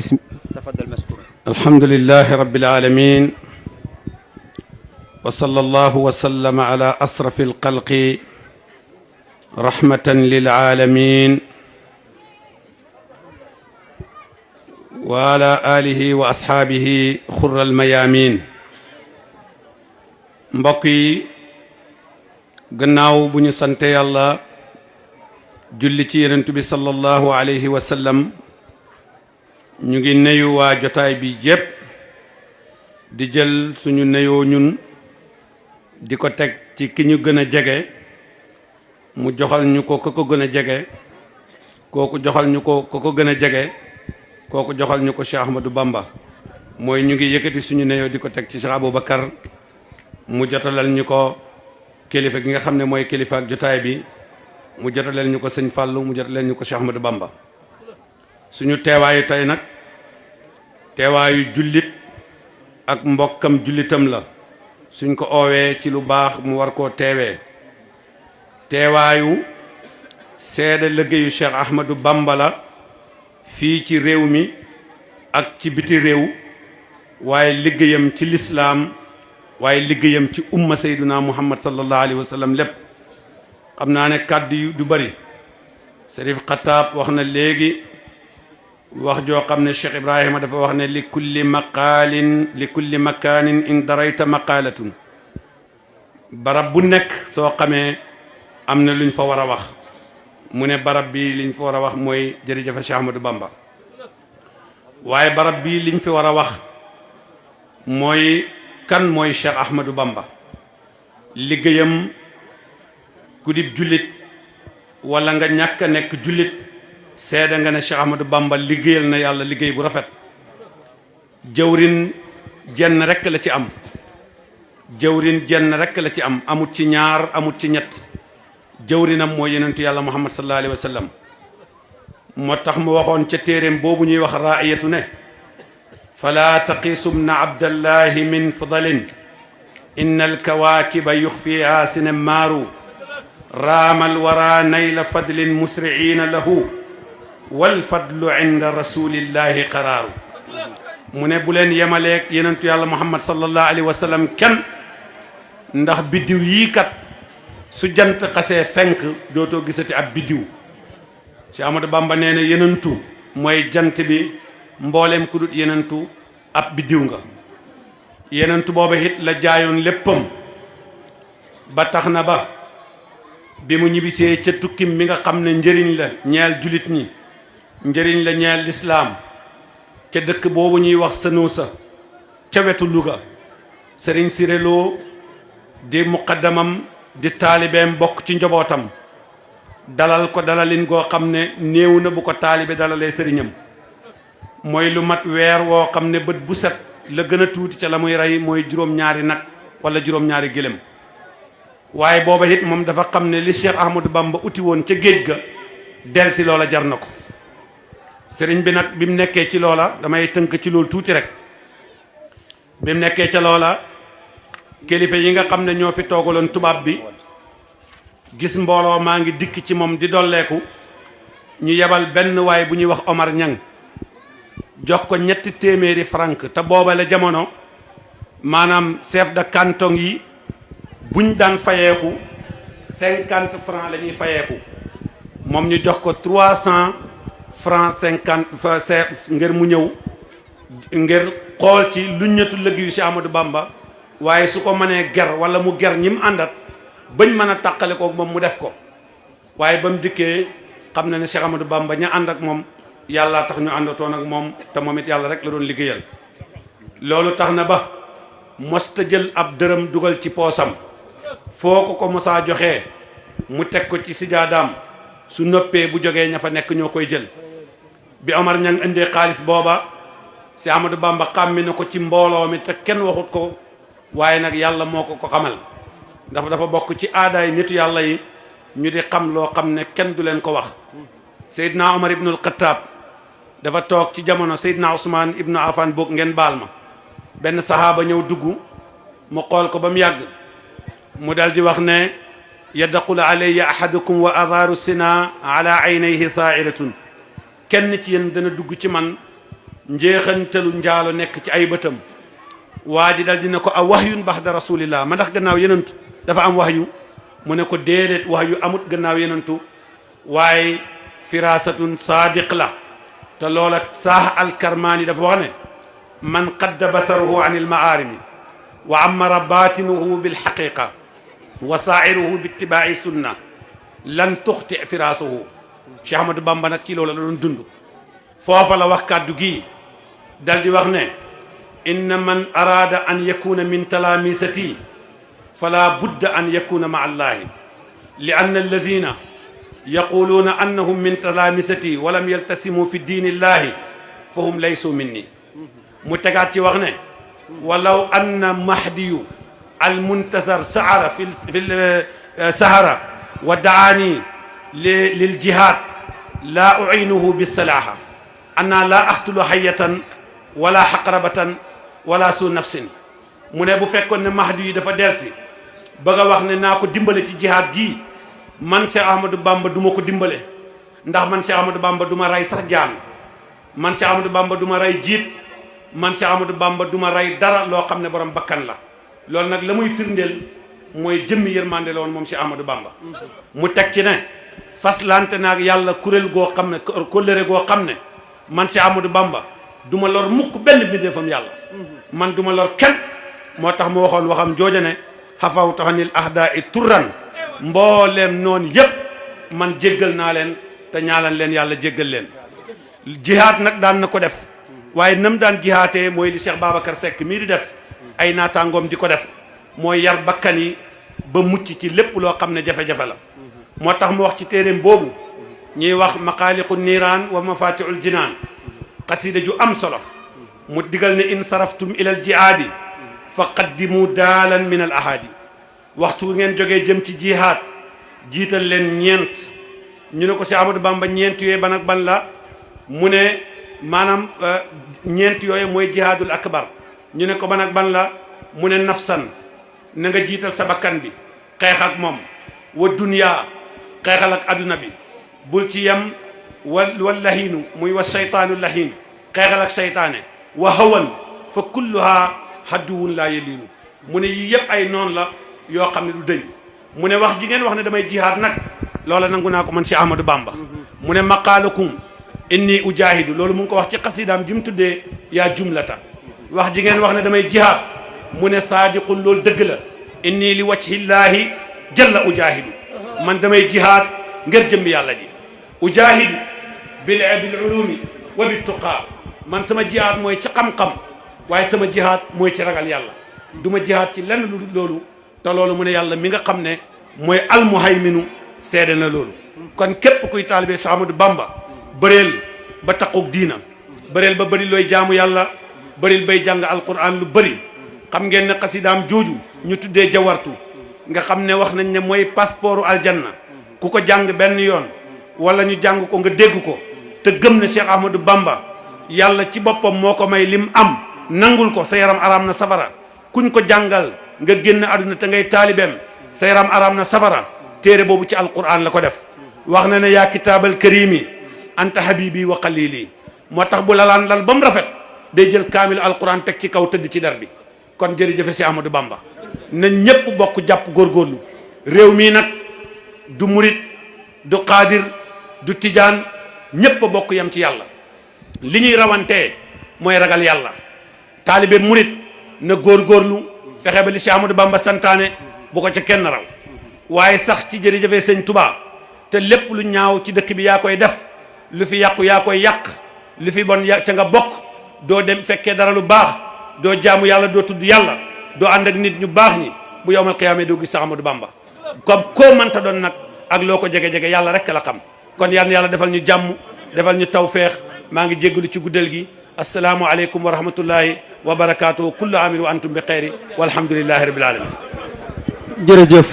بسم تفضل مشكور. الحمد لله رب العالمين وصلى الله وسلم على أشرف الخلق رحمة للعالمين وعلى آله وأصحابه خر الميامين. mbokk yi gannaaw bu ñu sante yàlla julli ci yonent bi sallallahu alayhi wa sallam ñu ngi nuyu waa jotaay bi yépp di jël suñu nuyoo ñun di ko teg ci ki ñu gën a jege mu joxal ñu ko ko gën a jege kooku joxal ñu ko ko gën a jege kooku joxal ñu ko Cheikh Ahmadou Bamba. mooy ñu ngi yëkkati suñu nuyoo di ko teg ci Cheikh Aboubacar mu jotalal ñu ko kilifa gi nga xam ne mooy kilifa ak jotaay bi mu jotalal ñu ko sëñ Fallou mu jotalal ñu ko Cheikh Ahmadou Bamba. suñu teewaayu tey nag teewaayu jullit ak mbokkam jullitam la suñ ko oowee ci lu baax mu war koo teewee teewaayu seede liggéeyu Cheikh Ahmadou Bamba la fii ci réew mi ak ci biti réew waaye liggéeyam ci lislaam waaye liggéeyam ci umma sayduna muhammad sallallahu alayhi wa sallam lépp. xam naa ne kàddu yu du bari Serif Xataab wax na léegi wax joo xam ne Cheikh Ibrahima dafa wax ne li kulli makaanin in darayta maqaalatun. barab bu nekk soo xamee am na luñ fa war a wax mu ne barab bi liñ fa war a wax mooy jërëjëf Cheikh Ahmadou Bamba. waaye barab bii liñ fi war a wax mooy kan mooy Cheikh Ahmadou Bamba. liggéeyam ku dib jullit wala nga ñàkk a nekk jullit seede nga ne Cheikh Ahmadou Bamba liggéeyal na yàlla liggéey bu rafet. jëwrin jenn rekk la ci am jëwrin jenn rekk la ci am amut ci ñaar amut ci ñett jëwrinam mooy yenentu yàlla muhammad sallallahu alayhi wa sallam. moo tax mu waxoon ca téeréem boobu ñuy wax raayatu ne fala taqiisumna abdallahi min fadalin inna alkawaakiba yuxfiha sinemaaru raamal wara nayla fadlin musriina lahu wal fadlu inda rasulillahi qaraaru. mu ne bu leen yemaleeg yenentu yàlla muhammad sallallahu alayhi wa sallam kenn ndax biddiw yii kat su jant xasee fenk dootoo gisati ab biddiw. Cheikh Ahmadou Bamba nee na yenentu mooy jant bi mbooleem ku dut yenentu ab biddiw nga. yenentu booba it la jaayoon léppam ba tax na ba bi mu ñibbisee ca tukkim mi nga xam ne njëriñ la ñeel julit ñi njëriñ la ñeel lislaam ca dëkk boobu ñuy wax Sanuusa ca wetu Louga sëriñ siréloo di muqaddamam di taalibeem bokk ci njobootam dalal ko dalalin goo xam ne néew na bu ko taalibe dalalee sëriñam. mooy lu mat weer woo xam ne bët bu set la gën a tuuti ca la muy rey mooy juróom-ñaari nag wala juróom-ñaari gëlëm. waaye booba it moom dafa xam ne li Cheikh Ahmadou Bamba uti woon ca géej ga del si loola jar na ko. sëriñ bi nag bi mu nekkee ci loola damay tënk ci loolu tuuti rek bi mu nekkee ca loola kilifa yi nga xam ne ñoo fi toogaloon tubaab bi gis mbooloo maa ngi dikk ci moom di dolleeku ñu yebal benn waay bu ñuy wax Omar Ñang jox ko 300 francs te booba la jamono maanaam chef de canton yi buñ daan fayeeku 50 francs la ñuy fayeeku moom ñu jox ko 300 francs 50 ngir mu ñëw ngir xool ci lu ñetu liggéeyu Cheikh Ahmadou Bamba waaye su ko mënee ger wala mu ger ñi mu àndat bañ mën a tàqale kook moom mu def ko. waaye ba mu dikkee xam na ne Cheikh Ahmadou Bamba ña ànd ak moom yàlla tax ñu àndatoon ak moom te moom it yàlla rek la doon liggéeyal. loolu tax na ba mosta jël ab dërëm dugal ci poosam foo ko mosaa joxee mu teg ko ci sijaadaam su noppee bu jógee ña fa nekk ñoo koy jël. bi Omar Ñang indee xaalis booba Cheikh Ahmadou Bamba xàmmi na ko ci mbooloo mi te kenn waxut ko waaye nag yàlla moo ko xamal ndax dafa bokk ci aadaay nitu yàlla yi ñu di xam loo xam ne kenn du leen ko wax. Seydina Omar ibnul Xattaab dafa toog ci jamono Seydina Ousmane ibnu Affan boog ngeen baal ma benn sahaaba ñëw dugg mu xool ko ba mu yàgg mu dal di wax ne yadxulu alayya ahadukum wa adaaru sina ala aynayhi thaa'iratun kenn ci yéen dana dugg ci man njeexantalu njaalo nekk ci ay bëtam waa ji dal dina ko a wahyun baxda rasulillah ma ndax gannaaw yenentu dafa am wahyu mu ne ko déedéet wahyu amut gannaaw yenentu waaye firasatun sadiq la te loola saax alkarmaani dafa wax ne man qadda basaruhu an ilmaarimi wa amara batinuhu bilxaqiqa wa sairuhu bitibaa'i sunna lan tuxti firasuhu Cheikh Ahmadou Bamba nag ci loola la doon dund foofa la wax kàddu gii dal di wax ne inna man araada an yakuna min talaamisati fala budda an yakuna maa allahi li anna alladina yaquluuna annahum min talaamisati walam yaltasimu fi diini illahi fa hum laysu minni mu tegaat ci wax ne walaw anna mahdiyu almuntazar sahara fi sahara wa daani lil jihad laa uinuhu bisalaaha anna laa axtulu hayatan wala xaqrabatan wala su nafsin mu ne bu fekkoon ne mahdi yi dafa delsi bëgg a wax ne naa ko dimbale ci jihaad gii man Cheikh Ahmadou Bamba du ma ko dimbale ndax man Cheikh Ahmadou Bamba du ma rey sax jaan man Cheikh Ahmadou Bamba du ma rey jiit man Cheikh Ahmadou Bamba du ma rey dara loo xam ne borom bakkan la loolu nag la muy firndeel mooy jëmmi yërmande la woon moom Cheikh Ahmadou Bamba mu teg ci ne faslante naag yàlla kuréel goo xam ne kóllëre goo xam ne man Cheikh Ahmadou Bamba du ma lor mukk benn mbindeefam yàlla man du ma lor kenn moo tax mu waxoon waxam jooja ne xafaw taxanil ahda i turran mbooleem noonu yépp man jéggal naa leen te ñaalan leen yàlla jéggal leen jihaad nag daan na ko def waaye nam daan jihaatee mooy li Cheikh Babacar Seck mii di def ay naataangoom di ko def mooy yar bakkan yi ba mucc ci lépp loo xam ne jafe-jafe la moo tax mu wax ci téeréem boobu ñuy wax maqaaliqu niiraan wa mafatihul jinaan xasida ju am solo mu digal ne in saraftum ilal jihaadi fa qaddimu daalan min al ahadi waxtu ngeen jógee jëm ci jihaad jiital leen ñeent ñu ne ko si Amadou Bamba ñeent yooyu ban ak ban la mu ne maanaam ñeent yooyu mooy jihaadul akbar ñu ne ko ban ak ban la mu ne nafsan na nga jiital sa bakkan bi xeex ak moom wa dunya xeexal ak adduna bi bul ci yem wal lahiinu muy wa shaytaanu lahiin xeexal ak shaytaane wa hawan fa kulluha hadduwun laa yeliinu mu ne yii yëpp ay noonu la yoo xam ne du dëñ mu ne wax ji ngeen wax ne damay jihaad nag loola nangu naa ko man Cheikh Ahmadou Bamba mu ne maqaalakum inni ujaahidu loolu mu ngi ko wax ci xasidaam ji mu tuddee yaa jumlata wax ji ngeen wax ne damay jihaad mu ne saadiqun loolu dëgg la inni li wajhillaahi jalla ujaahidu man damay jihaad ngir jëmbi yàlla ji ujaahidu bil ulumi wa bit tuqaa man sama jihaad mooy ci xam-xam waaye sama jihaad mooy ci ragal yàlla du ma jihaad ci lenn lu loolu te loolu mu ne yàlla mi nga xam ne mooy almuhayminu seede na loolu kon képp kuy taalibe Cheikh Ahmadou Bamba bëreel ba taqoog diina bëreel ba bëri looy jaamu yàlla bëril bay jàng alquran lu bëri xam ngeen ne xasidaam jooju ñu tuddee jawartu nga xam ne wax nañ ne mooy passeportu aljanna ku ko jàng benn yoon wala ñu jàng ko nga dégg ko te gëm ne Cheikh Ahmadou Bamba yàlla ci boppam moo ko may lim am nangul ko sa yaram araam na safara kuñ ko jàngal nga génn àdduna te ngay taalibeem sa yaram araam na safara téere boobu ci alquran la ko def wax na ne yaa kitaabal karimi anta habibi wa qalili moo tax bu lalaan lal ba mu rafet day jël kaamil alquran teg ci kaw tëdd ci dar bi kon jërëjëfe si Ahmadou Bamba na ñépp bokk jàpp góorgóorlu réew mii nag du murit du xaadir du tijaan ñépp a bokk yam ci yàlla li ñuy rawantee mooy ragal yàlla taalibe murit na góorgóorlu fexe ba li si Ahmadou Bamba santaane bu ko ca kenn raw waaye sax ci jërëjëfe sëñ Touba te lépp lu ñaaw ci dëkk bi yaa koy def lu fi yàqu yaa koy yàq lu fi bon ca nga bokk doo dem fekkee dara lu baax doo jaamu yàlla doo tudd yàlla doo ànd ak nit ñu baax ñi bu yowmal qiyaama doo gis Cheikh Ahmadou Bamba comme koo mënta doon nag ak loo ko jege-jege yàlla rek la xam kon yal na yàlla defal ñu jàmm defal ñu tawfeex maa ngi jéggalu ci guddal gi asalaamu aleykum wa rahmatullahi wa barakaatu kullu amin wa antum bi xeyri walhamdulillahi rabbil alamin jërëjëf